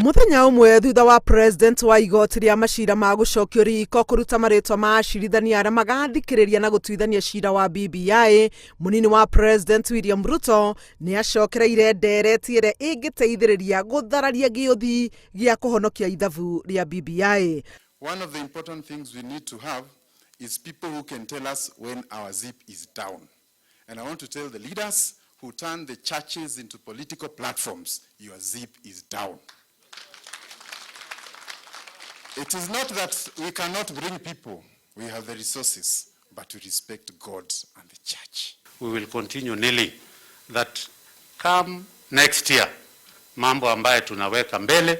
Mũthenya ũmwe thutha wa president wa igoti rĩa macira ma gũcokio riko kũruta marĩtwa ma acirithania arĩa magathikĩrĩria na gũtuithania cira wa BBI, mũnini wa president William Ruto nĩ acokereire ndereti ĩrĩa ĩngĩteithĩrĩria gũthararia gĩũthi gĩa kũhonokia ithabu rĩa BBI. One of the important things we need to have is people who can tell us when our zip is down. And I want to tell the leaders who turn the churches into political platforms, your zip is down. It is not that we cannot bring people, we have the resources, but we respect God and the church. We will continue kneeling that come next year, mambo ambaye tunaweka mbele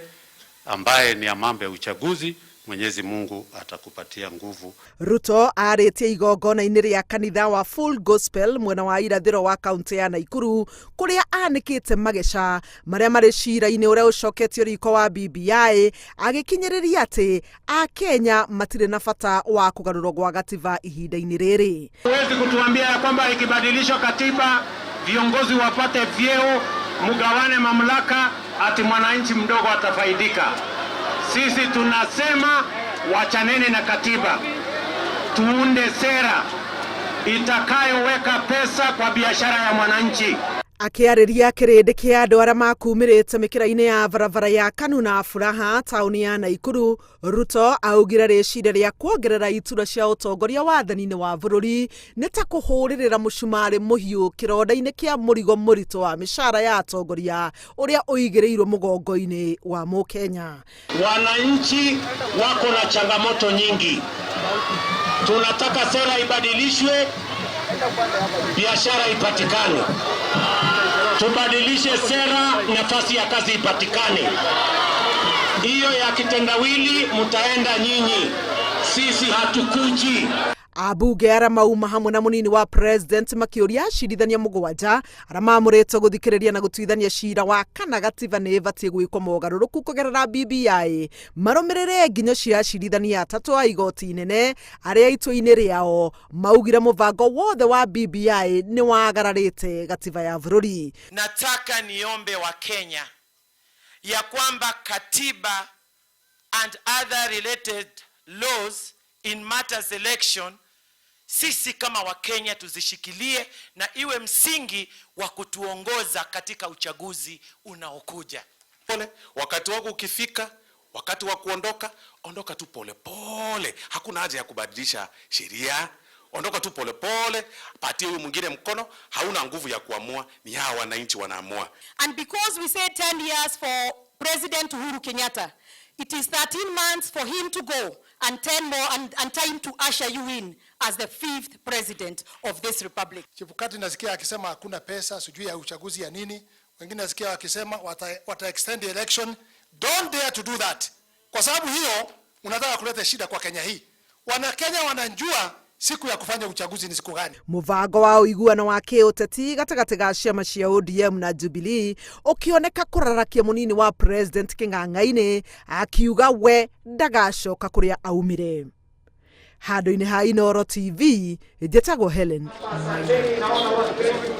ambaye ni ya mambo ya uchaguzi, Mwenyezi Mungu atakupatia nguvu. Ruto arĩtie igongona-inĩ rĩa kanitha wa Full Gospel mwena wa irathĩro wa kaunti ya Naikuru, kũrĩa anĩkĩte mageca marĩa marĩ cira-inĩ ũrĩa ũcoketio riko wa BBI, agĩkinyĩrĩria atĩ Akenya matirĩ na bata wa kũgarũrwo gwa gatiba ihinda-inĩ rĩrĩ. Huwezi kutuambia ya kwamba ikibadilishwa katiba viongozi wapate vyeo, mgawane mamlaka, ati mwananchi mdogo atafaidika. Sisi tunasema wachaneni na katiba, tuunde sera itakayoweka pesa kwa biashara ya mwananchi. Akĩarĩria kĩrĩndĩ kĩa andũ arĩa makumĩrĩte mĩkĩra-inĩ ya barabara ya Kanu na Furaha taũni ya Naikuru, Ruto augire rĩciria rĩa kuongerera iturwa cia ũtongoria wathani-inĩ wa bũrũri nĩ ta kũhũrĩrĩra mũcumarĩ mũhiũ kĩronda-inĩ kĩa mũrigo mũritũ wa mĩcara ya atongoria ũrĩa ũigĩrĩirwo mũgongo-inĩ wa Mũkenya. Wananchi wako na changamoto nyingi, tunataka sera ibadilishwe, biashara ipatikane, tubadilishe sera, nafasi ya kazi ipatikane. Hiyo ya kitendawili mtaenda nyinyi, sisi hatukuji. Ambunge arĩa mauma hamwe na mũnini wa president makĩũria acirithania mũgwanja arĩa mamũrĩtwo gũthikĩrĩria na gũtuithania cira wa kana gatiba nĩ ĩbatiĩ gwĩkwo mogarũrũku kũgerera BBI, marũmĩrĩre nginyo cia acirithania atatũ a igoti inene arĩa itua-inĩ rĩao maugire mũbango wothe wa BBI nĩ wagararĩte gatiba ya bũrũri. Nataka niombe wa Kenya ya kwamba katiba and other related laws in matters election, sisi kama Wakenya tuzishikilie na iwe msingi wa kutuongoza katika uchaguzi unaokuja. Pole, wakati wako ukifika, wakati wa kuondoka, ondoka tu pole pole. Hakuna haja ya kubadilisha sheria. Ondoka tu pole pole, patie huyu mwingine mkono. Hauna nguvu ya kuamua, ni hawa wananchi wanaamua. And because we said 10 years for President Uhuru Kenyatta, it is 13 months for him to go and 10 more and time to usher you in as the fifth president of this republic. Chebukati nasikia akisema hakuna pesa, sijui ya uchaguzi ya nini. Wengine nasikia wakisema wata extend the election. Don't dare to do that, kwa sababu hiyo unataka kuleta shida kwa Kenya hii. Wanakenya wanajua siku ya kufanya uchaguzi ni siku gani. Mũbango wa ũiguano wa kĩũteti gatagatĩ ga ciama cia ODM na Jubilee ũkĩoneka kũrarakia mũnini wa president kĩng'ang'a-inĩ, akiuga we ndagacoka kũrĩa aumire. Handũ-inĩ ha Inooro TV, njĩtagwo Helen Maina.